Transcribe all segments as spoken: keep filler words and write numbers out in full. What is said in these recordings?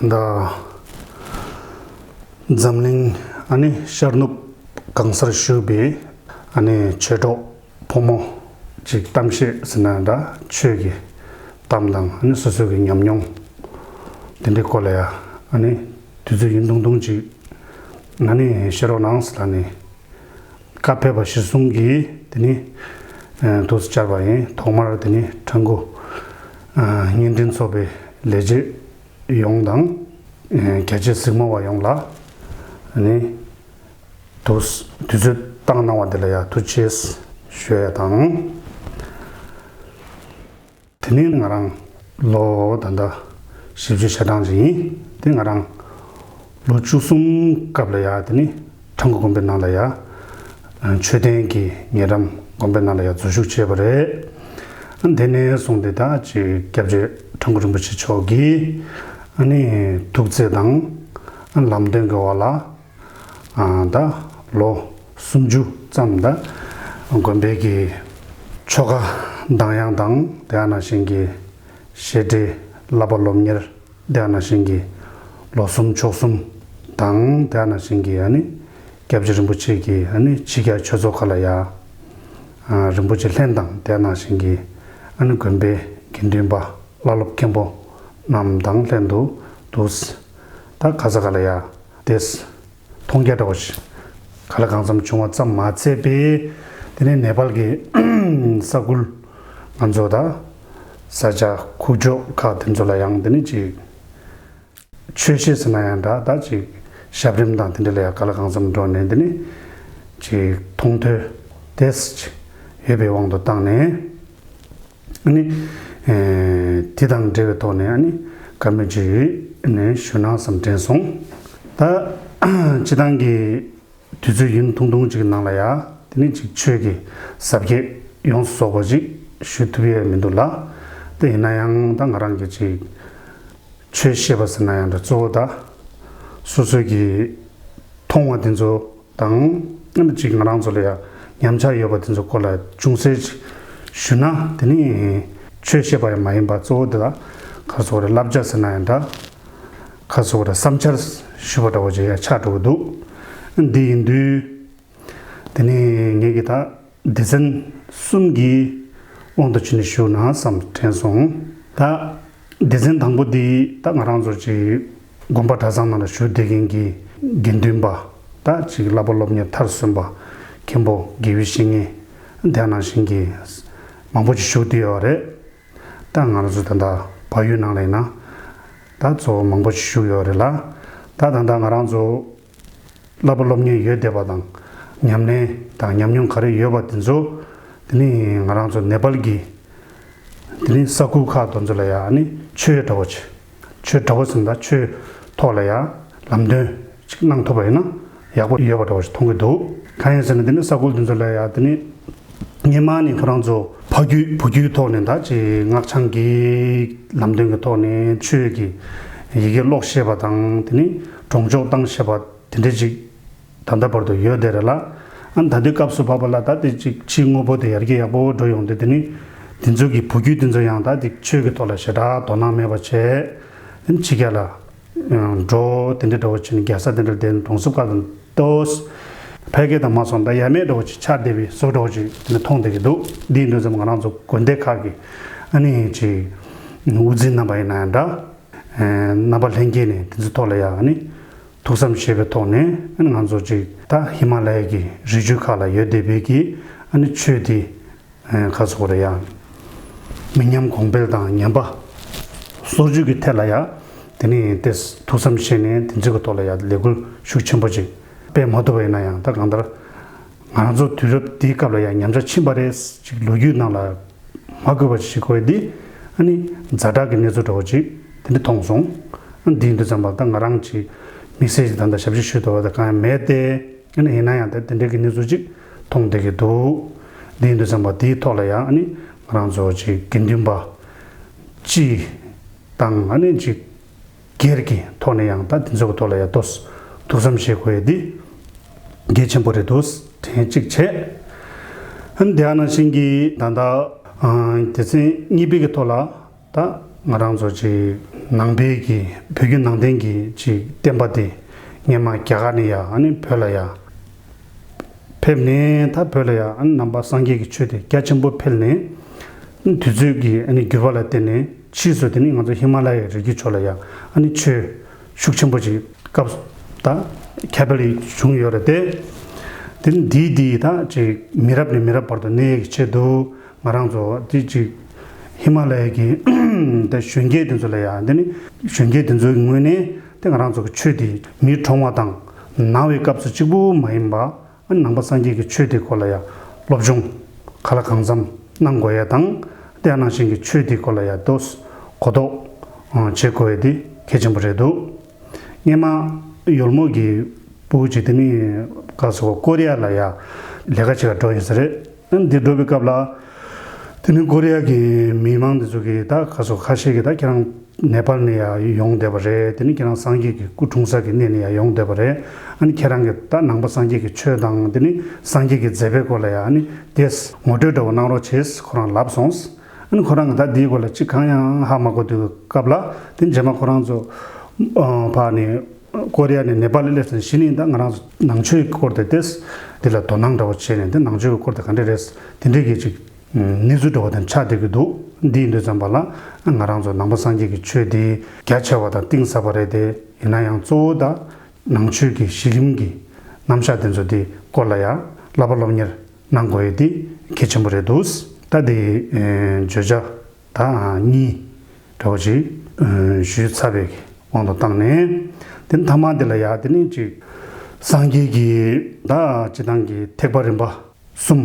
ད་ལྟ་འཛམ་གླིང་ཨ་ནི་ཤར་ནུབ་གང་སར་བཞུགས་པའི་ཨ་ནི་ཆོས་གྲོགས་ཕོ་མོ་ཅིག་གཏམ་བཤད་ཟེར་ན་འདྲ། ཆོས་ཀྱི་གཏམ་དང་ཨ་ནི་སོ་སོ་གི་ཉམས་མྱོང་དེ་འདྲའི་སྐོར་ལ་ཡ་ཨ་ནི་དུས་ཚོད་ཡུན་ཐུང་ཐུང་ཅིག་ཨ་ནི་བཤད་རོགས་གནང་ཟེར་ལ་ནི། བཀའ་ཕེབས་པ་གཞིར་བཟུང་གིས་དེ་ནི་ཨ་འདུག་སེ་བཅར་བ་ཡིན། ཐོག་མར་དེ་ནི་ཁྲ་འགུ་ཨ་བརྙན་འཕྲིན་ཚོགས་པའི་ལས་བྱེད་ཡོངས་དང་ཨ་རྒྱ་ཆེ་གཟིགས་མོ་བ་ཡོངས་ལ་ཨ་ནི་འདུག་སེ་དུས་ཚོད་བཏང་གནང་བ་འདི་ལ་ཡ་ཐུགས་རྗེ་ཆེ་ཞུ་ཡ་དང་། དེ་ནི་ང་རང་ལོ་ད་ལྟ་བཞི་བཅུ་ཞེ་གྲངས་ཅིག་ཡིན། དེ་ང་རང་ལོ་བཅུ་གསུམ་སྐབས་ལ་ཡ་དེ་ནི་ཁྲ་འགུ་དགོན་པའི་ནང་ལ་ཡ་མཆོད་རྟེན་གྱི་ཉེ་འགྲམ་དགོན་པའི་ནང་ལ་ཡ་འཛུལ་ཞུགས་བྱས་པ་རེད། དེ་ནས་བཟུང་སྟེ་ད་ཅིག་སྐྱབས་རྗེ་ཁྲ་འགུ་རིན་པོ་ཆེ་མཆོག་གིས་ཨ་ནི་ཐུགས་བརྩེ་དང་ལམ་སྟོན་གྱི་འོག་ལ། ཨ་ད་ལོ་སུམ་ཅུ་ཙམ་ད་དགོན་པའི་གི་ཆོ་ག་གདངས་དབྱངས་དང་དེ་ནང་བཞིན་གྱི་བཤད་གྲྭའི་བསླབ་པ་སློབ་གཉེར། དེ་ནང་བཞིན་གྱི་ལོ་གསུམ་ཕྱོགས་གསུམ་དང་དེ་ནང་བཞིན་གྱི་ཨ་ནི་སྐྱབས་རྗེ་རིན་པོ་ཆེ་གི་ཨ་ནི་ཕྱི་རྒྱལ་ཆོས་ཚོགས་ཁག་ལ་ཡ་ཨ་རིན་པོ་ཆེ་ལྷན་དང་དེ་ནང་བཞིན་གྱི་ཨ་ནི་དགོན་པའི་དགེ་འདུན་པ་བླ་སློབ་མཁན་པོ་རྣམས་དང་ལྷན་དུ་འདུག་སེ་ད་ག་ས་ག་ལ་ཡ་དེ་མཐོང་རྒྱ་འདྲ་བོ་ཞིག་ག་ལ་གང་འཚམ་བྱུང་བ་ཙམ་མ་ཚད་པའི་དེ་ནས་ནེ་པཱལ་གྱི་ས་ཁུལ་ང་ཚོ་ད་ས་ཆ་ཁུག་ཀྱོག་ཁག་དེ་ཚོ་ལ་ཡང་དེ་ནི་ཅིག་ཆོས་བཤད་ཟེར་ན་ཡང་འདྲ། ད་ཅིག་ཞབས་རིམ་དང་དེ་འདྲ་ལ་ཡང་ག་ལ་གང་འཚམ་འགྲོ་ནས་དེ་ནི་ཅིག་མཐོང་ཐོས་དེ་ཡོད་པའི་དབང་དུ་བཏང་ནས། ཨ་ནི་ཨེ་དེ་དང་འབྲེལ་བའི་ཐོག་ནས་ཨ་ནི་བཀའ་མོལ་ཅིག་ནས་ཞུ་ན་བསམ་དྲན་སོང་། ད་སྤྱི་བཏང་གི་དུས་ཚོད་ཡུན་ཐུང་ཐུང་ཅིག་གི་ནང་ལ་ཡ་དེ་ནི་ཅིག་ཆོས་ཀྱི་ཟབ་རྒྱས་ཡོངས་སུ་རྫོགས་པ་ཅིག་ཞུ་ཐུབ་ཡས་མི་འདུག་ལ། དེ་ཡིན་ན་ཡང་ད་ང་རང་གི་ཅིག་ཆོས་བཤད་པ་ཟེར་ན་ཡང་འདྲ། གཙོ་བོ་ད་སོ་སོ་གི་མཐོང་བ་དེ་ཚོ་དང་། ཨ་ནི་ཅིག་ང་རང་ཚོ་ལ་ཡང་ཉམས་ཆག་ཡོད་པ་དེ་ཚོ་སྐོར་ལ་ཅུང་ཟད་ཅིག་ཞུ་ན། དེ་ནི་ཆོས་བཤད་པ་ཡང་མ་ཡིན་པ། གཙོ་བོ་དེ་ལ་ག་རེ་ཟེར་དགོས་རེད། བསླབ་བྱ་ཟེར་ན་ཡང་འདྲ། ག་རེ་ཟེར་དགོས་རེད། བསམ་འཆར་ཞུ་བ་འདྲ་བོ་ཅིག་ཡང་ཆགས་འགྲོ་གི་འདུག། འདི་ཡིན་དུས་དེ་ནི་ངེད་ཀྱི་ད་སྡེ་ཚན་གསུམ་གྱི་དབང་དུ་བྱས་ནས་ཞུ་ན་བསམ་དྲན་སོང་། ད་སྡེ་ཚན་དང་པོ་འདི་ད་ང་རང་ཚོ་ཅིག་དགོན་པ་གྲྭ་ཚང་ནང་ལ་བཞུགས་བསྡད་མཁན་གྱི་དགེ་འདུན་པ། ད་ཅིག་བསླབ་པ་སློབ་གཉེར་མཐར་སོན་པ། མཁན་པོ་དགེ་བའི་བཤེས་གཉེན་དེ་ནང་བཞིན་གྱི་མང་པོ་ཅིག་བཞུགས་བསྡད་ཡོད་རེད། ད་ང་རང་ཚོ་ད་ལྟ་བལ་ཡུལ་ནང་ལ་ཡིན་ན་ད་གཙོ་བོ་མང་པོ་ཅིག་བཞུགས་ཡོད་རེད་ལ། ད་ད་ལྟ་ང་རང་ཚོ་བསླབ་པ་སློབ་གཉེར་ཡོད་བསྡད་པ་དང་། ཉམས་ལེན་དང་ཉམས་མྱོང་ག་རེ་ཡོད་པ་དེ་ཚོ་དེ་ནི་ང་རང་ཚོ་ནེ་པཱལ་གྱི་དེ་ནི་ས་ཁུལ་ཁག་དེ་ཚོ་ལ་ཡ་ཨ་ནི་ཆོས་འདྲ་བོ་ཅིག་ཆོས་འདྲ་བོ་ཟེར་ན་ད་ཆོས་ཐོག་ལ་ཡ་ལམ་སྟོན་ཅིག་གནང་ཐུབ་པ་ཡིན་ན་ཡག་པོ་ཡོད་པ་འདྲ་བོ་ཞིག་མཐོང་གི་འདུག། གང་ཡིན་ཟེར་ན་དེ་ནི་ས་ཁུལ་དེ་ཚོ་ལ་ཡ་དེ་ནི་སྔོན་མ་ནས་ཁོ་རང་ཚོ་ཕ་རྒྱུད་བུ་རྒྱུད་ཐོག་ནས་ད་ཅིག་སྔགས་འཆང་གི་ལམ་སྟོན་གྱི་ཐོག་ནས་ཆོས་ཀྱི་ཡི་གེ་ཀློག་ཤེས་པ་དང་། དེ་ནི་སྒྲུང་ཆོག་བཏང་ཤེས་པ་དེ་འདྲ་ཅིག་ད་ལྟ་བར་དུ་ཡོད་བསྡད་རེད་ལ། ཨ་ནི་ད་ལྟའི་སྐབས་སུ་བབས་པ་ལ་ད་དེ་ཅིག་ཕྱིའི་དངོས་པོ་དེ་ཡར་རྒྱས་ཡག་པོ་འགྲོ་ཡོང་དུས། དེ་ནི་དེ་ཚོ་གི་བུ་རྒྱུད་དེ་ཚོ་ཡང་ད་དེ་ཆོས་ཀྱི་ཐོག་ལ་ཞེ་དྲག་དོ་སྣང་མེད་པ་བྱས། ཨ་ནི་ཕྱི་རྒྱལ་ལ་འགྲོ། དེ་འདྲ་འདྲ་བོ་བྱས་ནས་རྒྱལ་ས་དེ་འདྲ་བསྡད་ནས་གྲོང་གསེབ་ཁག་ཏུ་ལྟོས། ཕལ་སྐད་དུ་མ་སོང་ད་ཡ་མེད་འདྲ་བོ་ཅིག་ཆགས་བསྡད་པའི་བཟོ་འདྲ་བོ་ཅིག་དེ་ནི་མཐོང་བསྡད་ཀྱི་འདུག། འདི་ཡིན་དུས་ཙམ་ང་རང་ཚོ་དགོན་སྡེ་ཁག་གི་ཨ་ནི་ཅིག་དབུ་འཛིན་རྣམ་པ་ཡིན་ན་ཡང་འདྲ། རྣམ་པ་ལྷན་རྒྱས་ནས་དེ་ཚོའི་ཐོག་ལ་ཡ་ཨ་ནི་ཐུགས་བསམ་བཞེས་པའི་ཐོག་ནས། ཨ་ནི་ང་ཚོ་ཅིག་ད་ཧི་མ་ལ་ཡ་གི་རི་རྒྱུད་ཁག་ལ་ཡོད་བསྡད་པའི་གི་ཨ་ནི་ཆོས་དེ་ཁ་སོགས་རེད་ཡ། མི་ཉམས་གོང་འཕེལ་དང་ཉམས་པ་སོར་ཆུད་ཀྱི་ཐད་ལ་ཡ་དེ་ནི་དེ་ཐུགས་བསམ་བཞེས་ནས་དེ་ཚོའི་གི་ཐོག་ལ་ཡ་ལས་འགུལ་ཤུགས་ཆེན་པོ་ཅིག་སྤེལ་མ་ཐུབ་པ་ཡིན་ན་ཡང་། ད་གང་ལྟར་ང་རང་ཚོ་དུས་རབས་འདིའི་སྐབས་ལ་ཡ་ཉམས་ཆག་ཕྱིན་པ་རེད། ཅིག་ལོ་རྒྱུས་ནང་ལ་མ་འགོས་པ་ཞིག་གོ་ཡ་འདི་ཨ་ནི་ཛ་དྲག་གི་གནས་ཚུལ་འདྲ་བོ་ཅིག་དེ་འདྲ་མཐོང་སོང་། ཨ་འདི་ཡིན་དུས་ཙམ་པ་ད་ང་རང་ཅིག་དམིགས་བསལ་ཅིག་ད་ལྟ་ཞབས་ཕྱི་ཞུ་ཐུབ་པ་ད་གང་ཡང་མེད་དེ། ཨ་ནི་ཡིན་ན་ཡང་ད་དེ་འདྲ་གི་གནས་ཚུལ་ཅིག་མཐོང་བསྡད་ཀྱི་འདུག། འདི་ཡིན་དུས་ཙམ་པ་དེའི་ཐོག་ལ་ཡང་ཨ་ནི་ང་རང་ཚོ་ཅིག་དགེ་འདུན་པ་སྤྱི་དང་ཨ་ནི་ཅིག་སྒེར་གྱི་ཐོག་ནས་ཡང་ད་དེ་ཚོ་གི་ཐོག་ལ་ཡང་ཏོག་ཙམ་ཐུགས་བསམ་བཞེས་དགོས་ཡ་འདི་གལ་ཆེན་པོ་རེད་འདུག་དྲན་གཅིག་བྱས། ཨ་ནི་དེ་ནང་བཞིན་གྱི་ད་ལྟ་ཨ་སྡེ་ཚན་གཉིས་པའི་གི་ཐོག་ལ་ད་ང་རང་ཚོ་ཅིག་ ནང་པའི་གི་བོད་བརྒྱུད་ནང་བསྟན་གྱི་ཅིག་བསྟན་པ་དེ་སྔས་མ་རྒྱ་གར་ནས་ཡ་ཨ་ནི་བོད་ལ་ཡ་ཕེབས་ནས། ད་བོད་ལ་ཡ་ཨ་ནི་ནང་པ་སངས་རྒྱས་ཀྱི་ཆོས་དེ་རྒྱ་ཆེན་པོ་འཕེལ་ནས། དུས་ཚོད་ཀྱི་ཨ་ནི་འགྱུར་བ་ལ་བརྟེན་ནས་ཕྱིས་སུ་དེ་ནི་ང་ཚོ་ཧི་མ་ལ་ཡའི་རི་རྒྱུད་ཕྱོགས་ལ་ཡ་ཨ་ནི་ཆོས་ཤུགས་ཆེན་པོ་ཅིག་སྐབས་ད་ཁྱབ་སྤེལ་བྱུང་ཡོད་རེད་དེ། དེ་ནི་འདིའི་འདིའི་ད་ཅིག་མི་རབས་ནས་མི་རབས་བར་དུ་གནས་ཡས་ཀྱི་ཆེད་དུ། ང་རང་ཚོ་དེ་ཅིག་ཧི་མ་ལ་ཡ་གི་ད་གཞོན་སྐྱེས་དེ་ཚོ་ལ་ཡ། དེ་ནི་གཞོན་སྐྱེས་དེ་ཚོའི་ངོས་ནས་དེ་ང་རང་ཚོ་གི་ཆོས་དེ་མིའི་ཁྲོམ་བ་དང་ནང་བའི་སྐབས་སུ་གཅིག་པུ་མ་ཡིན་པ། ཨ་ནི་ནང་པ་སངས་རྒྱས་ཀྱི་ཆོས་དེ་སྐོར་ལ་ཡ་སློབ་སྦྱོང་ག་ལ་གང་འཚམ་གནང་དགོས་ཡ་དང་། དེ་ནང་བཞིན་གྱི་ཆོས་དེ་སྐོར་ལ་ཡ་ཏོག་གོ་རྟོགས་བྱེད་དགོས་ཡ་དེ་གལ་ཆེན་པོ་རེད་འདུག། སྔས་མ་ཡོལ་མོ་གི་ཕྲུ་གུ་ཅིག་དེ་ནི་ག་སོ་ཀོ་རི་ཡ་ལ་ཡ་ལས་ཀ་བྱེད་ག་འགྲོ་ཡིན་ས་རེད། ཨ་ནི་འདི་འགྲོ་བའི་སྐབས་ལ་དེ་ནི་ཀོ་རི་ཡ་གི་མི་མང་དེ་ཚོ་གིས་ད་ག་སོ་ཁ་ཤས་ཀྱིས་ད་ཁྱེད་རང་ནེ་པཱལ་ནས་ཡ་ཡོང་བསྡད་པ་རེད། དེ་ནི་ཁྱེད་རང་སངས་རྒྱས་ཀྱི་སྐུ་འཁྲུངས་ས་གི་གནས་ནས་ཡ་ཡོང་བསྡད་པ་རེད། ཨ་ནི་ཁྱེད་རང་གིས་ད་ནང་པ་སངས་རྒྱས་ཀྱི་ཆོས་དང་དེ་ནི་སངས་རྒྱས་ཀྱི་མཛད་པའི་སྐོར་ལ་ཡ་ཨ་ནི་དེ་ངོ་སྤྲོད་འདྲ་བོ་གནང་རོགས་བྱེད་ཟེར་ཁོ་རང་ལབ་སོང་། ཨ་ནི་ཁོ་རང་གིས་ད་འདིའི་སྐོར་ལ་ཅི་གང་ཡང་ཧ་མ་གོ་དུས་སྐབས་ལ། དེ་རྗེས་མ་ཁོ་རང་ཚོ་ཨ་ཕར་ནས་ཀོ་རི་ཡ་ནས་ནེ་པཱལ་ལ་སླེབས་ཟིན་གཞི་ནས་ད་ང་རང་ཚོ་ནང་ཆོས་ཀྱི་སྐོར་དེ་ཏེས་འདི་ལ་དོ་སྣང་འདྲ་བོ་བྱས་ནས། འདི་ནང་ཆོས་ཀྱི་སྐོར་དེ་ག་འདྲ་རེད་དེ་འདྲའི་གི་ཅིག་གནས་ཚུལ་འདྲ་བོ་དེ་ཆགས་བསྡད་ཀྱི་འདུག། འདི་ཡིན་དུས་ཙམ་པ་ལ་ང་རང་ཚོ་ནང་པ་སངས་རྒྱས་ཀྱི་ཆོས་དེ་རྒྱ་ཆེ་བ་དང་གཏིང་ཟབ་པ་རེད་དེ། ཡིན་ན་ཡང་གཙོ་བོ་ད་ནང་ཆོས་ཀྱི་གཞི་རིམ་གྱི་རྣམ་གཞག་དེ་ཚོ་དེ་སྐོར་ལ་ཡང་བསླབ་པ་སློབ་གཉེར་གནང་དགོས་ཡས་དེ་གལ་ཆེན་པོ་རེད་འདུག། ད་དེ་ཨེ་བརྗོད་བྱ་ད་གཉིས་འདྲ་བོ་ཅིག་ཨེ་ཞུས་ཚར་བའི་དབང་དུ་བཏང་ནས། དེ་ནི་མཐའ་མ་དེ་ལ་ཡ་དེ་ནི་ཅིག་སངས་རྒྱས་ཀྱི་ད་སྤྱིར་བཏང་གི་ཐེག་པ་རིམ་པ་གསུམ་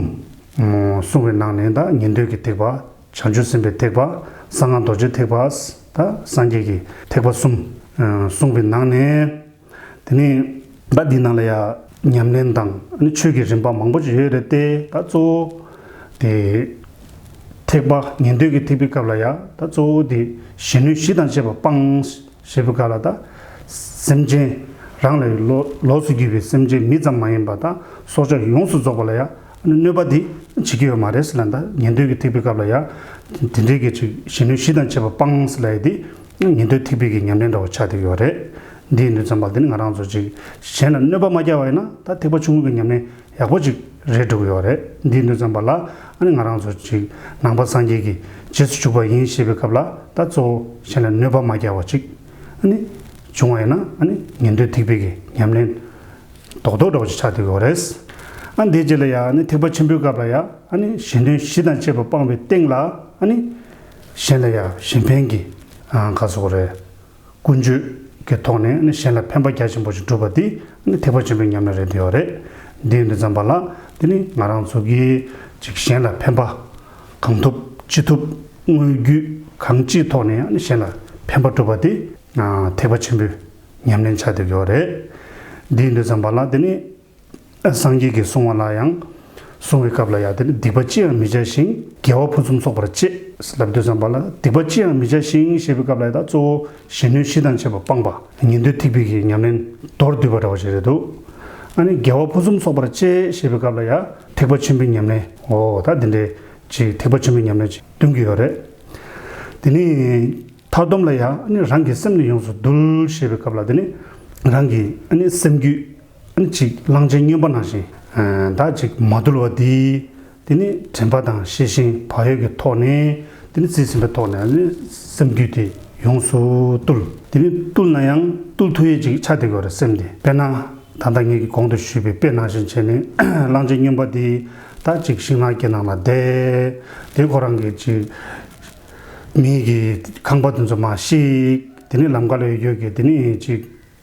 གསུངས་པའི་ནང་ནས། ད་ཉན་ཐོས་ཀྱི་ཐེག་པ། བྱང་ཆུབ་སེམས་དཔའི་ཐེག་པ། གསང་སྔགས་རྡོ་རྗེ་ཐེག་པ། ད་སངས་རྒྱས་ཀྱི་ཐེག་པ་གསུམ་གསུངས་པའི་ནང་ནས། དེ་ནས་ད་འདི་ནང་ལ་ཡ་ཉམས་ལེན་དང་ཨ་ནི་ཆོས་ཀྱི་རིམ་པ་མང་པོ་ཅིག་ཡོད་རེད་དེ། ད་གཙོ་བོ་དེ་ཐེག་པ་ཉན་ཐོས་ཀྱི་ཐེག་པའི་སྐབས་ལ་ཡ། ད་གཙོ་བོ་དེ་གཞོན་ནུ་བཞི་དང་བཅས་པ་སྤངས་ཞེས་པའི་སྐབས་ལ། ད་སེམས་ཅན་རང་ལས་ལོགས་ལོགས་སུ་གྱུར་པའི་སེམས་ཅན་མི་ཙམ་མ་ཡིན་པ་དང་སྲོག་ཆགས་ཡོངས་སུ་རྫོགས་པ་ལ་ཡ་གནོད་པ་དེ་བྱེད་ཀྱི་ཡོད་མ་རེད་ཟེར་ལབ། ད་ཉན་ཐོས་ཀྱི་ཐེག་པའི་སྐབས་ལ་ཡ་དེ་འདྲའི་གི་ཅིག་གཞོན་ནུ་བཞི་དང་བཅས་པ་སྤངས་ཟེར་ལབ་ཡ་དེ་ཉན་ཐོས་ཐེག་པའི་གི་ཉམས་ལེན་འདྲ་བོ་ཆགས་བསྡད་ཀྱི་ཡོད་རེད། འདི་ཡིན་དུས་ཙམ་པ་དེ་ནི་ང་རང་ཚོ་ཅིག་གཞན་ལ་གནོད་པ་མ་བསྐྱལ་བ་ཡིན་ན་ད་ཐེག་པ་ཆུང་ངུ་གི་ཉམས་ལེན་ཡག་པོ་ཅིག་རེད་འགྲོ་གི་ཡོད་རེད། འདི་ཡིན་དུས་ཙམ་པ་ལ་ཨ་ནི་ང་རང་ཚོ་ཅིག་ནང་པ་སངས་རྒྱས་ཀྱི་རྗེས་སུ་ཞུགས་པ་ཡིན་ཞེས་པའི་སྐབས་ལ། ད་གཙོ་བོ་གཞན་ལ་གནོད་པ་མ་བསྐྱལ་བ་ཅིག་ཨ་ནི་བྱུང་བ་ཡིན་ན། ཨ་ནི་ཉན་ཐོས་ཐེག་པའི་གི་ཉམས་ལེན་རྡོག་རྡོག་འདྲ་བོ་ཅིག་ཆགས་བསྡད་ཀྱི་ཡོད་རེད། ཨ་འདིའི་རྗེས་ལ་ཡ་ཨ་ནི་ཐེག་པ་ཆེན་པོའི་སྐབས་ལ་ཡ་ཨ་ནི་གཞོན་ནུ་བཞི་དང་བཅས་པ་སྤངས་པའི་སྟེང་ལ་ཨ་ནི་གཞན་ལ་ཡ་གཞན་ཕན་གྱི་ཨ་ག་ཟེར་དགོས་རེད། ཀུན་སྤྱོད་ཀྱི་ཐོག་ནས་ནི་གཞན་ལ་ཕན་པ་རྒྱ་ཆེན་པོ་ཞིག་སྒྲུབ་པ་འདི་ནི་ཐེག་པ་ཆེན་པོའི་ཉམས་ལེན་རེད་འདོད་ཡོད་རེད། འདི་ཡིན་དུས་ཙམ་པ་ལ་དེ་ནི་ང་རང་ཚོ་གིས་ཅིག་གཞན་ལ་ཕན་པ་གང་ཐུབ་ཅི་ཐུབ་དངོས་བརྒྱུད་གང་ཅིའི་ཐོག་ནས་ནི་གཞན་ལ་ཕན་པ་སྒྲུབ་པ་འདི་ཐེག་པ་ཆེན་པོའི་ཉམས་ལེན་ཆགས་བསྡད་ཡོད་རེད། འདི་ཡིན་དུས་ཙམ་པ་ལ་དེ་ནི། སངས་རྒྱས་ཀྱིས་གསུང་བ་ལ་ཡང་། གསུང་བའི་སྐབས་ལ་ཡང་དེ་ནི་སྡིག་པ་ཅི་ཡང་མི་བྱ་ཞིང་། དགེ་བ་ཕུན་སུམ་ཚོགས་པར་སྤྱད། ལབ་དུས་ཙམ་པ་ལ་སྡིག་པ་ཅི་ཡང་མི་བྱ་ཞིང་ཞེས་པའི་སྐབས་ལ་ཡང་ད་གཙོ་བོ་གཞོན་ནུ་བཞི་དང་བཅས་པ་སྤངས་པ་ཉན་ཐོས་ཐེག་པའི་གི་ཉམས་ལེན་མདོར་བསྡུས་པ་འདྲ་བོ་ཞིག་རེད་འདུག། ཨ་ནི་དགེ་བ་ཕུན་སུམ་ཚོགས་པར་སྤྱད་ཞེས་པའི་སྐབས་ལ་ཡང་ཐེག་པ་ཆེན་པོའི་ཉམས་ལེན། འོ་ད་འདི་འདྲའི་ཅིག་ཐེག་པ་ཆེན་པོའི་ཉམས་ལེན་ཅིག་སྟོན་གྱི་ཡོད་རེད། དེ་ནི། མཐར་སྡོམ་ལ་ཡང་ཨ་ནི་རང་གི་སེམས་ནི་ཡོངས་སུ་འདུལ་ཞེས་པའི་སྐབས་ལ་དེ་ནི་རང་གི་ཨ་ནི་སེམས་རྒྱུད་ཨ་ནི་ཅིག་གླང་ཆེན་སྨྱོན་པ་ནང་བཞིན་ད་ཅིག་མ་དུལ་བ་དེ་དེ་ནི་དྲན་པ་དང་ཤེས་བཞིན་བག་ཡོད་ཀྱི་ཐོག་ནས་དེ་ནི་རྩིས་ཟིན་པའི་ཐོག་ནས་ཨ་ནི་སེམས་རྒྱུད་དེ་ཡོངས་སུ་བཏུལ། དེ་ནི་བཏུལ་ན་ཡང་བཏུལ་ཐུབ་ཡས་ཅིག་ཆགས་བསྡད་ཀྱི་ཡོད་རེད། སེམས་དེ་དཔེར་ན་ད་ལྟ་ངེད་ཀྱིས་གོང་དུ་ཞུས་པའི་དཔེ་ནང་བཞིན་བྱས་ནས་གླང་ཆེན་སྨྱོན་པ་དེ་ད་ཅིག་ཤིང་ནགས་ཀྱི་ནང་ལ་བསྡད། དེ་ཁོ་རང་གིས་ཅིག་མི་གི་ཁང་པ་དེ་ཚོ་མར་བཤིག། དེ་ནས་ལམ་ཁ་ལ་ཡོད་ཡོད་ཀྱི་དེ་ནས་ཅིག་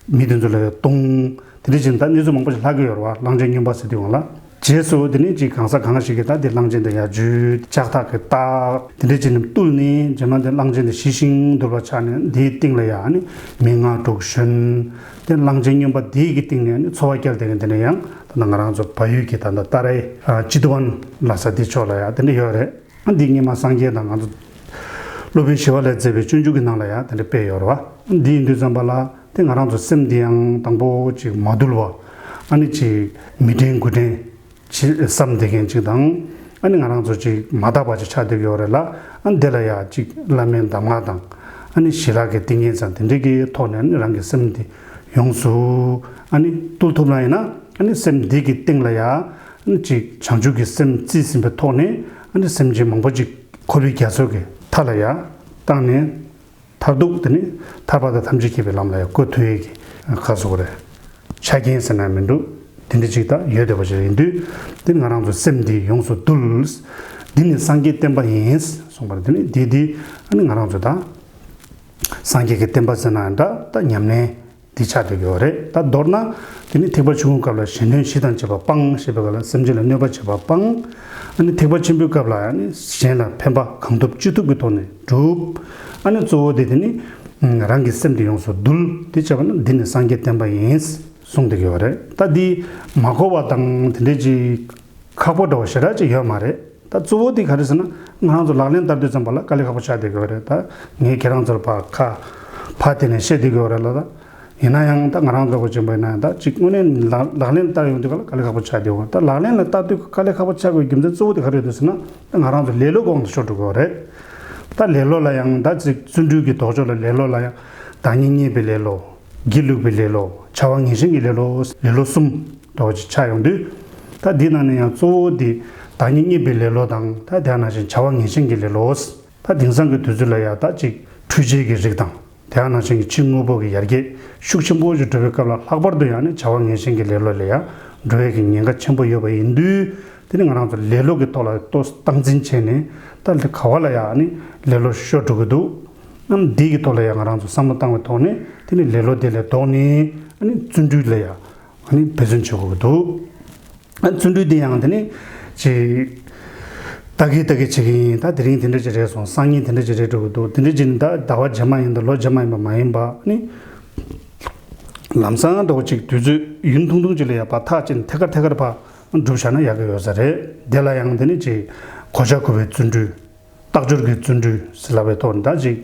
མི་དེ་ཚོ་ལ་བརྡུང་། དེ་འདྲ་བྱས་ནས་ད་གནས་ཚུལ་མང་པོ་ཞིག་ལྷག་གི་ཡོད་རེད་བ། གླང་ཆེན་སྨྱོན་པ་ཟེར་དུས་སྒང་ལ། རྗེས་སུ་དེ་ནས་ཅིག་གང་ཟག་གང་ཞིག་གིས་ད་དེ་གླང་ཆེན་དེ་ཡར་འཇུས། ལྕགས་ཐག་གིས་བཏགས། དེ་འདྲ་བྱས་ནས་བཏུལ་ནས་རྗེས་མ་དེ་གླང་ཆེན་དེ་ཞི་ཞིང་དུལ་བ་ཆགས་ནས་དེའི་སྟེང་ལ་ཡང་ནི་མི་ལྔ་དྲུག་བཞོན། དེ་གླང་ཆེན་སྨྱོན་པ་དེའི་གི་སྟེང་ནས་ནི་འཚོ་བ་བསྐྱལ་བསྡད་མཁན་དེ་འདྲ་ཡང་ད་ལྟ་ང་རང་ཚོ་བལ་ཡུལ་གྱི་ད་ལྟ་ཏཱ་རའི་ཅི་ཏི་ཝན་ལབ་ས་དེ་ཕྱོགས་ལ་ཡང་དེ་འདྲ་ཡོད་རེད། ཨ་འདི་སྔོན་མ་སངས་རྒྱས་དང་ང་ཚོ་སློབ་དཔོན་ཞི་བ་ལྷས་མཛད་པའི་སྤྱོད་འཇུག་གི་ནང་ལ་ཡང་དེ་འདྲ་དཔེ་ཡོད་རེད་བ། འདི་ཡིན་དུས་ཙམ་པ་ལ་དེ་ང་རང་ཚོ་སེམས་འདི་ཡང་དང་པོ་ཅིག་མ་དུལ་བ། ཨ་ནི་ཅིག་མི་དྲན་དགུ་དྲན་ཅིག་བསམ་བསྡད་མཁན་ཅིག་དང་། ཨ་ནི་ང་རང་ཚོ་ཅིག་མ་དག་པ་ཅིག་ཆགས་བསྡད་ཡོད་རེད་ལ། ཨ་འདི་ལ་ཡང་ཅིག་བླ་མའི་གདམས་ངག་དང་ ཨ་ནི་ཞི་ལྷག་གི་ཏིང་ངེ་འཛིན་དེ་འདྲའི་གི་ཐོག་ནས་ཨ་ནི་རང་གི་སེམས་འདི་ཡོངས་སུ་ཨ་ནི་བཏུལ་ཐུབ་ན་ཡིན་ན། ཨ་ནི་སེམས་འདི་གི་སྟེང་ལ་ཡ་ཨ་ནི་ཅིག་བྱང་ཆུབ་ཀྱི་སེམས་རྩིས་ཟིན་པའི་ཐོག་ནས་ཨ་ནི་སེམས་ཅན་མང་པོ་ཅིག་འཁོར་བའི་རྒྱ་མཚོ་གི་མཐའ་ལ་ཡ་བཏང་ནས། མཐར་ཐུག་དེ་ནི་ཐར་པ་དང་ཐམས་ཅད་མཁྱེན་པའི་ལམ་ལ་ཡང་བཀོད་ཐུབ་ཡས་ཀྱི་ཁ་སོགས་རེད། ཆ་རྐྱེན་ཟེར་ན་མི་འདུག་དེ་འདྲ་ཅིག་ད་ཡོད་བསྡད་པ་ཞིག་ཡིན་དུས། དེ་ནི་ང་རང་ཚོ་སེམས་འདི་ཡོངས་སུ་འདུལ། འདི་ནི་སངས་རྒྱས་བསྟན་པ་ཡིན་གསུངས་པ་རེད། དེ་ནི་འདི་འདི་ཨ་ནི་ང་རང་ཚོ་ད་སངས་རྒྱས་ཀྱི་བསྟན་པ་ཟེར་ན་འདྲ། ད་ཉམས་ལེན་འདི་ཆགས་བསྡད་ཀྱི་ཡོད་རེད། ད་མདོར་ན་དེ་ནི་ཐེག་པ་ཆུང་ངུའི་སྐབས་ལ་གཞན་དོན་ཞི་དང་བྱེད་པ་སྤང་ཞེས་པའི་སྐབས་ལ་སེམས་ཅན་ལ་གནོད་པ་བྱེད་པ་སྤང་། ཨ་ནི་ཐེག་པ་ཆེན་པོའི་སྐབས་ལ་ཨ་ནི་གཞན་ལ་ཕན་པ་གང་ཐུབ་ཅི་ཐུབ་ཀྱི་ཐོག་ནས་སྒྲུབ། ཨ་ནི་གཙོ་བོ་དེ་དེ་ནི་རང་གི་སེམས་དེ་ཡོངས་སུ་འདུལ། དེ་བྱས་པ་ན་འདི་ནི་སངས་རྒྱས་བསྟན་པ་ཡིན་གསུངས་བསྡད་ཀྱི་ཡོད་རེད། ད་འདི་མ་གོ་བ་དང་དེ་འདྲའི་ཅིག་ཁག་པོ་འདྲ་བ་ཞེ་དྲག་ཅིག་ཡོད་མ་རེད། ད་གཙོ་བོ་དེ་ག་རེ་ཟེར་ན། ང་རང་ཚོ་ལག་ལེན་བསྟར་དུས་ཙམ་པ་ལ་དཀའ་ལས་ཁག་པོ་ཆགས་བསྡད་ཀྱི་ཡོད་རེད། ད་ངས་ཁྱེད་རང་ཚོར་ཕར་ཁ་ཕར་དེ་ནས་བཤད་བསྡད་ཀྱི་ཡོད་རེད་ལ། ད་ཡིན་ན་ཡང་ད་ང་རང་ཚོ་ག་ཅིག་ཡིན་པ་ཡིན་ན་ཡང་ད་ཅིག་དངོས་གནས་ལག་ལག་ལེན་བསྟར་ཡོང་དུས་ག་ལ་དཀའ་ལས་ཁག་པོ་ཆགས་བསྡད་ཡོད། ད་ལག་ལེན་ལ་བསྟར་དུས་དཀའ་ལས་ཁག་པོ་ཆགས་དགོས་རྒྱུ་མཚན་གཙོ་བོ་དེ་ག་རེ་རེད་ཟེར་ན། ད་ང་རང་ཚོ་ལེ་ལོ་གོང་དུ་ཤོར་འགྲོ་གི་ཡོད་རེད། ད་ལེ་ལོ་ལ་ཡང་ད་ཅིག་བརྩོན་འགྲུས་ཀྱི་ལྡོག་ཕྱོགས་ལ་ལེ་ལོ་ལ་ཡང་བདག་ཉིད་བརྙས་པའི་ལེ་ལོ། སྒྱིད་ལུག་པའི་ལེ་ལོ། བྱ་བ་ངན་ཞེན་གྱི་ལེ་ལོ། ལེ་ལོ་གསུམ་འདྲ་བོ་ཅིག་ཆགས་ཡོང་དུས། ད་འདི་ནང་ནས་ཡང་གཙོ་བོ་འདི་བདག་ཉིད་བརྙས་པའི་ལེ་ལོ་དང་། ད་དེ་ནང་བཞིན་བྱ་བ་ངན་ཞེན་གྱི་ལེ་ལོ། ད་དེང་སང་གི་དུས་ཚོད་ལ་ཡང་ད་ཅིག་འཕྲུལ་ཆས་ཀྱི་རིགས་དང་། དེ་ནང་བཞིན་གྱི་ཕྱི་དངོས་པོ་གི་ཡར་རྒྱས་ཤུགས་ཆེན་པོ་ཞིག་འགྲོ་བའི་སྐབས་ལ། ལྷག་པར་དུ་ཡང་ནི་བྱ་བ་ངན་ཞེན་གྱི་ལེ་ལོ་ལ་ཡང་འགྲོ་ཡས་ཀྱི་ཉེན་ཁ་ཆེན་པོ་ཡོད་པ་ཡིན་དུས། དེ་ནི་ང་རང་ཚོ་ལེ་ལོ་གི་ཐོག་ལ་ཏོག་ཙམ་སྟངས་འཛིན་བྱས་ནས། ད་ག་བ་ལ་ཡང་ནི་ལེ་ལོ་ཤོར་འགྲོ་གི་འདུག་ཨ་ནི་འདི་གི་ཐོག་ལ་ཡང་ང་རང་ཚོ་བསམ་བློ་བཏང་བའི་ཐོག་ནས། དེ་ནི་ལེ་ལོ་དེ་ལས་ལྡོག་ནས་ཨ་ནི་བརྩོན་འགྲུས་ལ་ཡང་ཨ་ནི་འབད་བརྩོན་བྱེད་དགོས་ཀྱི་འདུག་ཨ་ནི་བརྩོན་འགྲུས་དེ་ཡང་དེ་ནི་ཅིག་ལྟ་གིན་ལྟ་གིན་བྱེད་ཀྱི་ཡིན། ད་དེ་རིང་དེ་འདྲ་ཅིག་རེད་སོང་། སང་ཉིན་དེ་འདྲ་ཅིག་རེད་འགྲོ་གི་འདུག་དེ་འདྲ་ཅིག་ནི་ད་ཟླ་བ་རྗེས་མ་ཡིན་ད་ལོ་རྗེས་མ་ཡིན་པ་མ་ཡིན་པ། ཨ་ནི་ལམ་སང་འདྲ་བོ་ཅིག་དུས་ཚོད་ཡུན་ཐུང་ཐུང་ཅིག་ལ་ཡ་ཕར་ཐག་བཅད་ནས་ཐད་ཀར་ཐད་ཀར་ཕར་སྒྲུབ་བཞག་ན་ཡག་གི་ཡོད་ས་རེད། དེ་ལ་ཡང་དེ་ནི་ཅིག་གོ་ཆ་བགོ་བའི་བརྩོན་འགྲུས། རྟག་སྦྱོར་གྱི་བརྩོན་འགྲུས་ཟེར་ལབ་པའི་ཐོག་ནས། ད་ཅིག་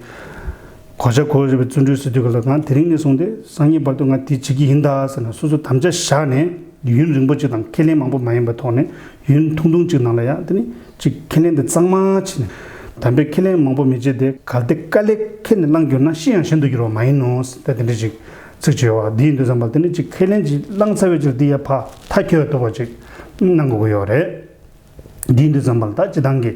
གོ་ཆ་བགོ་བའི་བརྩོན་འགྲུས་ཟེར་དུས་ག་ལ། ང་དེ་རིང་ནས་བཟུང་སྟེ་སང་ཉིན་བར་དུ་ང་དེ་བྱེད་ཀྱི་ཡིན་ད་ཟེར་ནས་སོ་སོ་དམ་བཅའ་བཞག་ནས། ཡུན་རིང་པོ་ཅིག་དང་ཁས་ལེན་མང་པོ་མ་ཡིན་པའི་ཐོག་ནས། ཡུན་ཐུང་ཐུང་ཅིག་ནང་ལ་ཡང་དེ་ནི་ཅིག་ཁས་ལེན་དེ་གཙང་མ་བྱས་ནས། དམ་པའི་ཁས་ལེན་མང་པོ་མི་བྱེད་དེ། གལ་ཏེ་དཀའ་ལས་ཁྱེར་ནས་བླངས་གྱུར་ན། ཤི་ཡང་གཞན་དུ་འགྱུར་བ་མ་ཡིན་ནོ། ད་དེ་འདྲ་ཅིག་ཚིག་ཅིག་ཡོད་པ། འདི་ཡིན་དུས་ཙམ་པ་ལ་དེ་ནི་ཅིག་ཁས་ལེན་ཅིག་བླངས་ཚར་བའི་རྗེས་ལ་འདི་ཡ་ཕར་མཐའ་འཁྱོལ་ཐུབ་པ་ཅིག་གནང་དགོས་ཀྱི་ཡོད་རེད། འདི་ཡིན་དུས་ཙམ་པ་ལ་ད་སྤྱིར་བཏང་གི་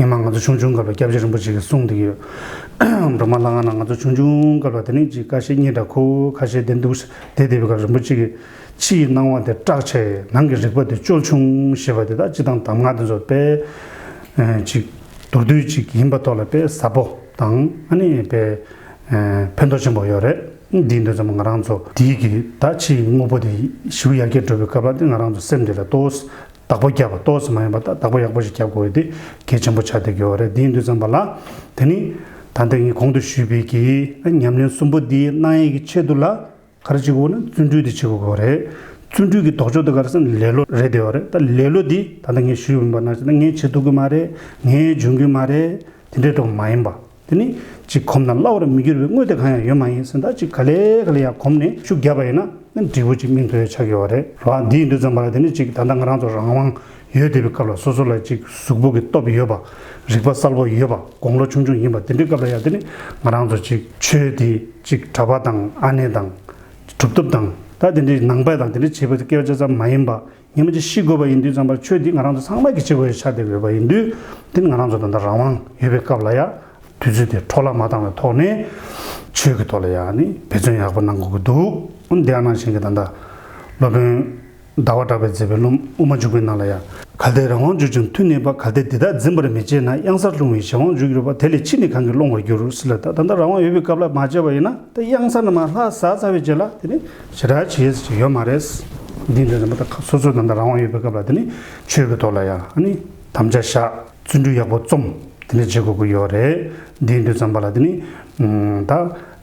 སྔོན་མ་ང་ཚོ་ཆུང་ཆུང་སྐབས་ལ་སྐྱབས་རྗེ་རིན་པོ་ཆེ་གིས་གསུངས་བསྡད་ཀྱི་ཡོད། སྒྲོལ་མ་ལྷ་ཁང་ནང་ང་ཚོ་ཆུང་ཆུང་སྐབས་ལ་དེ་ནི་ཅིག་ཁ་ཤས་གཉིད་འདྲ་ཁུག་ཁ་ཤས་བདེ་འདུག་བསྡད་བསྡད་པའི་སྐབས། རིན་པོ་ཆེ་གིས་ཕྱི་ཡི་སྣང་བ་དེ་སྐྲག་བྱས། ནང་གི་རིག་པ་དེ་སྐྱོ་ཆུང་ཞེས་པ་དེ། ད་སྤྱིར་བཏང་གདམས་ངག་དེ་ཚོ་དཔེ་ཨ་ཅིག་མདོར་བསྡུས་ཅིག་ཡིན་པ་ཐོག་ལ་དཔེ་ཟབ་པོ་དང་། ཨ་ནི་དཔེ་ཨ་ཕན་ཐོགས་ཆེན་པོ་ཡོད་རེད། འདི་ཡིན་དུས་ཙམ་པ་ང་རང་ཚོ་དེའི་གི་ད་ཕྱིའི་དངོས་པོ་དེ་ཞེ་པོ་ཡར་རྒྱས་འགྲོ་བའི་སྐབས་ལ། དེ་ང་རང་ཚོ་སེམས་དེ་ལ་ཏོག་ཙམ་བདག་པོ་རྒྱབ་པ། ཏོག་ཙམ་མ་ཡིན་པ་ད་བདག་པོ་ཡག་པོ་ཞིག་རྒྱབ་དགོས་པ་དེ་གལ་ཆེན་པོ་ཆགས་བསྡད་ཀྱི་ཡོད་རེད། འདི་ཡིན་དུས་ཙམ་པ་ལ་དེ་ནི་ད་ལྟ་ངས་གོང་དུ་ཞུས་པའི་གི་ཉམས་ལེན་གསུམ་པོ་འདི་གནང་ཡས་ཀྱི་ཆེད་དུ་ལ། ག་རེ་བྱེད་དགོས་ན། བརྩོན་འགྲུས་དེ་བྱེད་དགོས་ཀྱི་རེད། བརྩོན་འགྲུས་ཀྱི་ལྡོག་ཕྱོགས་དེ་ག་རེ་ཟེར་ན་ལེ་ལོ་རེད་བསྡད་པ་རེད། ད་ལེ་ལོ་འདི་ད་ལྟ་ངས་ཞུས་ཡོད་པ་ནང་བཞིན། ད་ངས་བྱེད་ཐུབ་ཀྱི་མ་རེད། ངས་འཇོན་གྱི་མ་རེད། དེ་འདྲའི་འདྲ་བོ་མ་ཡིན་པ། དེ་ནི་ཅིག་གོམས་ན་སླ་བར་མི་འགྱུར་བའི་དངོས་དེ་གང་ཡང་ཡོད་མ་ཡིན་ཟེར། ད་ཅིག་ག་ལེ་ག་ལེ་ཡང་གོམས་ནས་ཤུགས་བརྒྱབ་པ་ཡིན་ན། ནི་འབྲས་བུ་ཅིག་སྨིན་ཐུབ་ཡ་ཆགས་ཀྱི་ཡོད་རེད་ར། འདི་ཡིན་དུས་ཙམ་པ་ལ་དེ་ནི་ཅིག་ད་ལྟ་ང་རང་ཚོ་རང་དབང་ཡོད་བསྡད་པའི་སྐབས་ལ། སོ་སོ་ལ་ཅིག་གཟུགས་པོ་གི་སྟོབས་ཡོད་པ། རིག་པ་གསལ་པོ་ཡོད་པ། དགུང་ལོ་ཆུང་ཆུང་ཡིན་པ། དེ་འདྲའི་སྐབས་ལ་ཡང་དེ་ནི་ང་རང་ཚོ་ཅིག་ཆོས་དེ་ཅིག་གྲྭ་པ་དང་ཨ་ནེ་དང་། གྲུབ་ཐོབ་དང་། ད་དེ་འདྲའི་ནང་པ་དང་དེ་འདྲའི་བྱེད་པ་དེ་སྐད་ཆ་ཙམ་མ་ཡིན་པ། ཉི་མ་གཅིག་ཤི་དགོས་པ་ཡིན་དུས་ཙམ་པར་ཆོས་འདི་ང་རང་ཚོ་ཚང་མ་གིས་བྱེད་དགོས་ཡ་ཆགས་བསྡད་ཡོད་པ་ཡིན་དུས། དེ་ནི་ང་རང་ཚོ་ད་ལྟ་རང་དབང་ཡོད་པའི་སྐབས་ལ་ཡ། དུས་ཚོད་དེ་འཕྲོ་བརླག་མ་བཏང་བའི་ཐོག་ནས་ཆོས་ཀྱི་ཐོག་ལ་ཡ་ནི་འབད་བརྩོན་ཡག་པོ་གནང་དགོས་ཀྱི་འདུག་འོ་དེ་ཡང་ནང་བཞིན་གྱི་ད་ལྟ་སློབ་དཔོན་ཟླ་བ་གྲགས་པས་མཛད་པའི་སློབ་དབུ་མ་འཇུག་པའི་ནང་ལ་ཡ། གལ་ཏེ་རང་དབང་འཇུག་ཅིང་མཐུ་གནས་པ། གལ་ཏེ་འདི་དག་འཛིན་པར་མི་བྱེད་ན། གཡང་སར་ལྷུང་བའི་གཞན་དབང་འཇུག་གྱུར་པ། དེ་ལས་ཕྱིས་ནི་གང་གིས་སློང་བར་འགྱུར་ཟེར་ལ། ད་ད་ལྟ་རང་དབང་ཡོད་པའི་སྐབས་ལ་མ་བྱས་པ་ཡིན་ན། ད་གཡང་ས་ནས་མར་ལྷག་ཟག་ཚར་བའི་རྗེས་ལ་དེ་ནི་ཞེ་དྲག་བྱེད་ཡས་ཅིག་ཡོད་མ་རེད། འདི་འདྲ་ཙམ་པ་ད་སོ་སོ་ད་ལྟ་རང་དབང་ཡོད་པའི་སྐབས་ལ་དེ་ནི་ཆོས་ཀྱི་ཐོག་ལ་ཡང་ཨ་ནི་དམ་བཅའ་བཞག་བརྩོན་འགྲུས་ཡག་པོ་རྩོམ། དེ་འདྲ་བྱེད་དགོས་ཀྱི་ཡོད་རེད། འདི་འདྲ་ཙམ་པ་ལ་དེ་ནི་ད་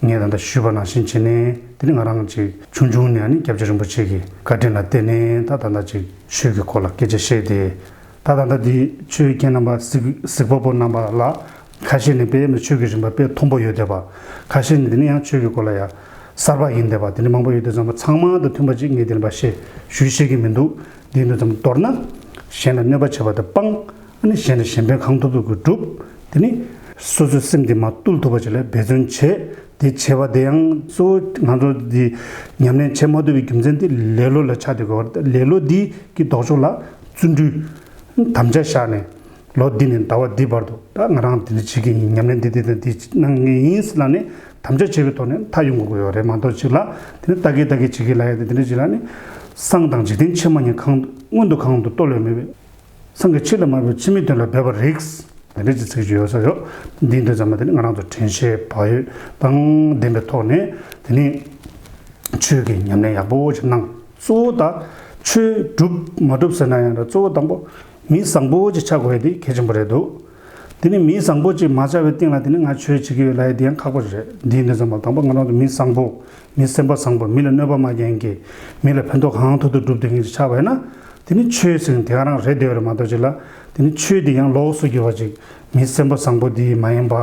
ངས་ད་ལྟ་ཞུས་པ་ནང་བཞིན་བྱས་ནས། དེ་ནི་ང་རང་ཅིག་ཆུང་ཆུང་ནས་ཨ་ནི་སྐྱབས་རྗེ་རིན་པོ་ཆེ་གི་བཀའ་དྲིན་ལ་བརྟེན་ནས་ད་ད་ལྟ་ཅིག་ཆོས་ཀྱི་སྐོར་ལ་སྐད་ཆ་བཤད་དེ། ད་ད་ལྟ་འདི་ཆོས་མཁན་རྣམ་པ་གཟིགས་གཟིགས་པ་པོ་རྣམ་པ་ལ་ཁ་ཤས་ནི་དཔེ་ཆོས་ཀྱི་རིམ་པ་དཔེ་མཐོན་པོ་ཡོད་བསྡད་པ། ཁ་ཤས་ནི་དེ་ནི་ཡང་ཆོས་ཀྱི་སྐོར་ལ་ཡ་གསར་པ་ཡིན་བསྡད་པ། དེ་འདྲ་མང་པོ་ཡོད་དུས་ཙམ་པ་ཚང་མ་དང་མཐུན་པ་ཅིག་ངས་དེ་རིམ་པ་བཤད་ཞུས་ཤེས་ཀྱི་མི་འདུག་འདི་ཡིན་དུས་ཙམ་མདོར་ན། གཞན་ལ་གནོད་པ་བྱེད་པ་དེ་སྤང་། ཨ་ནི་གཞན་ལ་གཞན་ཕན་གང་ཐུབ་ཐུབ་ཀྱིས་སྒྲུབ། དེ་ནི་ སོ་སོའི་སེམས་དེ་མར་བཏུལ་ཐུབ་པ་ཅིག་ལ་འབད་བརྩོན་བྱེད། དེ་བྱེད་པ་དེ་ཡང་གཙོ་བོ་ང་ཚོ་འདི་ཉམས་ལེན་བྱེད་མ་ཐུབ་པའི་རྒྱུ་མཚན་དེ་ལེ་ལོ་ལ་ཆགས་བསྡད་དགོས་པ་རེད། ལེ་ལོ་འདི་གི་ལྡོག་ཕྱོགས་ལ་བརྩོན་འགྲུས་དམ་བཅའ་བཞག་ནས། ལོ་འདི་ནས་ཟླ་བ་འདི་བར་དུ་ད་ང་རང་འདི་འདྲ་བྱེད་ཀྱི་ཡིན། ཉམས་ལེན་འདི་འདི་དང་འདི་གནང་གི་ཡིན་ཟེར་ལབ་ནས་དམ་བཅའ་བྱས་པའི་ཐོག་ནས་མཐའ་ཡོང་དགོས་ཀྱི་ཡོད་རེད་མ་གཏོགས་ཅིག་ལ་དེ་ནས་ལྟ་གི་ལྟ་གི་བྱེད་ཀྱི་ལབ་ཡ་དེ་འདི་འདྲ་ཅིག་ལབ་ནས། སངས་དང་འཇིག་རྟེན་ཕྱི་མ་གཉིས་གང་སྔོན་དུ་གང་དུ་རྟོག་ལས་མེད་པས། སངས་རྒྱས་ཕྱི་ལ་མ་འབད་ཕྱི་མའི་དོན་ལ་འབད་པར་རིགས། དེ་འདྲ་ཅིག་ཚིག་ཅིག་ཡོད་ས་ཡོད། འདི་འདི་ཙམ་མ་དེ་ནི་ང་རང་ཚོ་དྲན་ཤེས་བག་ཡོད་དང་ལྡན་པའི་ཐོག་ནས་དེ་ནི་ཆོས་ཀྱི་ཉམས་ལེན་ཡག་པོ་ཞིག་གནང་། གཙོ་བོ་ད་ཆོས་སྒྲུབ་མ་སྒྲུབ་ཟེར་ན་ཡང་འདྲ། གཙོ་བོ་དང་པོ་མི་བཟང་པོ་ཅིག་ཆགས་དགོས་ཡ་དེ་གལ་ཆེན་པོ་རེད་འདུག་དེ་ནི་མི་བཟང་པོ་ཅིག་མ་ཆགས་པའི་སྟེང་ལ་དེ་ནི་ང་ཆོས་བྱེད་ཀྱི་ཡོད་ལབ་ཡ་དེ་ཡང་ཁག་པོ་རེད། འདི་འདི་ཙམ་མ་དང་པོ་ང་རང་ཚོ་མི་བཟང་པོ་མི་སེམས་པ་བཟང་པོ་མི་ལ་གནོད་པ་མ་བསྐྱལ་མཁན་མི་ལ་ཕན་ཐོགས་གང་ཐུབ་ཐུབ་སྒྲུབ་བསྡད་མཁན་ཅིག་ཆགས་པ་ཡིན་ན། དེ་ནི་ཆོས་ཟེར་མཁན་དེ་ག་རང་རེད་བསྡད་ཡོད་རེད་མ་གཏོགས་ཅིག་ལ། དེ་ནི་ཆོས་དེ་ཡང་ལོགས་སུ་གྱུར་པ་ཅིག་མི་སེམས་པ་བཟང་པོ་དེ་མ་ཡིན་པ།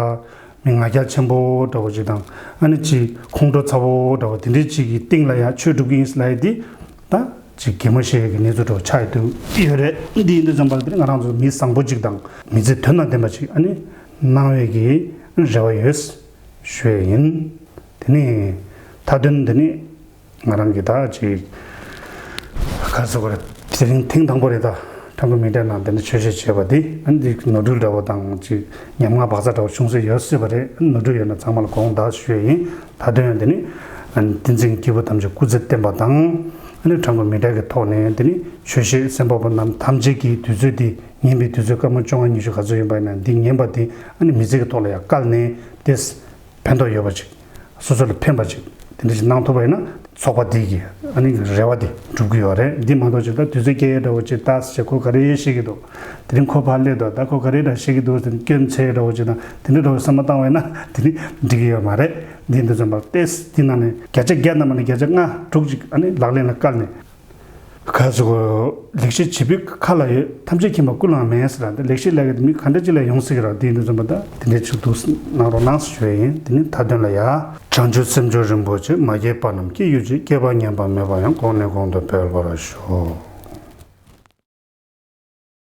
མི་ང་རྒྱལ་ཆེན་པོ་འདྲ་བོ་ཅིག་དང་། ཨ་ནི་ཅིག་ཁོང་ཁྲོ་ཚ་བོ་འདྲ་བོ་དེ་འདྲའི་ཅིག་གི་སྟེང་ལ་ཡང་ཆོས་སྒྲུབ་ཀྱི་ཡིན་ལབ་ཡ་དེ། ད་ཅིག་གད་མོ་བཤད་ཡ་གི་གནས་ཚུལ་འདྲ་བོ་ཆགས་ཡོད་དུ་ཡོད་རེད། འདི་ཡིན་དུས་ཙམ་པ་ལ་དེ་ནི་ང་རང་ཚོ་མི་བཟང་པོ་ཅིག་དང་མི་ཚེ་དོན་དང་ལྡན་པ་ཅིག་ཨ་ནི་གནང་བའི་གི་རེ་བ་ཡོད་ཞུ་ཡ་ཡིན། དེ་ནི་མཐའ་དོན་དེ་ནི། ང་རང་གིས་ད་ཅིག་ག་རེ་ཟེར་དགོས་རེད། དེ་རིང་ཐེངས་དང་པོ་རེད་ད། ཁྲ་འགུ་མི་ཊའི་ནང་དེ་འདྲ་ཆོས་བཤད་བྱས་པ་འདི། ཨ་ནི་འདི་ནོར་འཁྲུལ་འདྲ་བོ་དང་ཅིག་ཉམ་ང་བག་ཚ་འདྲ་བོ་བྱུང་སྲིད་ཡོད་སྲིད་པ་རེད། ཨ་ནི་ནོར་འཁྲུལ་ཡོད་ན་ཚང་མ་ལ་དགོངས་དག་ཞུ་ཡས་ཡིན། ད་དོན་ཡང་འདི་ནི་ཨ་ནི་བསྟན་འཛིན་སྐྱེས་བུ་ཐམས་ཅད་སྐུ་ཚེ་བརྟན་པ་དང་། ཨ་ནི་ཁྲ་འགུ་མི་ཊའི་གི་ཐོག་ནས་འདི་ནི་ཆོས་བཤད་གསན་པ་པོ་རྣམས་ཐམས་ཅད་ཀྱི་དུས་ཚོད་འདི་ཉན་པའི་དུས་ཚོད་སྐར་མ་བཅོ་ལྔ་ཉི་ཤུ་ག་ཚོད་ཡིན་པ་ཡིན་ན་འདི་ཉན་པ་འདི་ཨ་ནི་མི་ཚེ་གི་ཐོག་ལ་ཡང་བཀལ་ནས་ཏེས། ཕན་ཐོགས་ཡོད་པ་ཅིག་སོ་སོ་ལ་ཕན་པ་ཅིག་དེ་འདྲ་ཞིག་གནང་ཐུབ་པ་ཡིན་ན་ཚོགས་པ་འདི་གི་ཨ་ནི་རེ་བ་འདི་འགྲུབ་ཀྱི་ཡོད་རེད། འདི་མ་གཏོགས་ཅིག་ད་དུས་ཚོད་སྐྱེལ་ཡས་འདྲ་བོ་ཅིག་ལྟ་ཟེར་ཁོ་ག་རེ་བཤད་ཀྱི་འདུག་དེ་རིང་ཁོ་ཕར་སླེབས་འདུག་ད་ཁོ་ག་རེ་འདྲ་བཤད་ཀྱི་འདུག་ཟེར་སྐྱོན་འཚོལ་འདྲ་བོ་ཅིག་དང་དེ་འདྲ་འདྲ་བོ་བསམ་བློ་བཏང་བས་ན་དེ་ནི་འགྲིག་གི་ཡོད་མ་རེད། འདི་འདི་ཚོ་མར་ཏེས་འདི་ནང་ནས་བརྒྱ་ཆ་བརྒྱ་ནང་མ་ནས་བརྒྱ་ཆ་ལྔ་དྲུག་ཅིག་ཨ་ནི་ལག་ལེན་ལ་བཀལ་ནས། ག་ཟེར་དགོས། ལེགས་བཤད་བྱེད་པོའི་ཁ་ལ་ཡོད། ཐམས་ཅད་མཁྱེན་པ་ཀུན་ལའང་མེད་ཟེར་ར། འདི་ལེགས་བཤད་ལབ་ཡ་དེ་མི་ག་འདྲ་ཅིག་ལ་ཡོང་སྲིད་ཀྱི་ར། དེ་ཡིན་དུས་ཙམ་པ་ད་དེ་འདྲའི་ཆེད་དུ་གནང་རོགས་གནང་ཞུ་ཡ་ཡིན། དེ་ནི་མཐའ་དོན་ལ་ཡ། བྱང་ཆུབ་སེམས་མཆོག་རིན་པོ་ཆེ། མ་སྐྱེས་པ་རྣམས་སྐྱེ་གྱུར་ཅིག་སྐྱེས་པ་ཉམས་པ་མེད་པ་ཡང་། གོང་ནས་གོང་དུ་འཕེལ་བར་ཤོག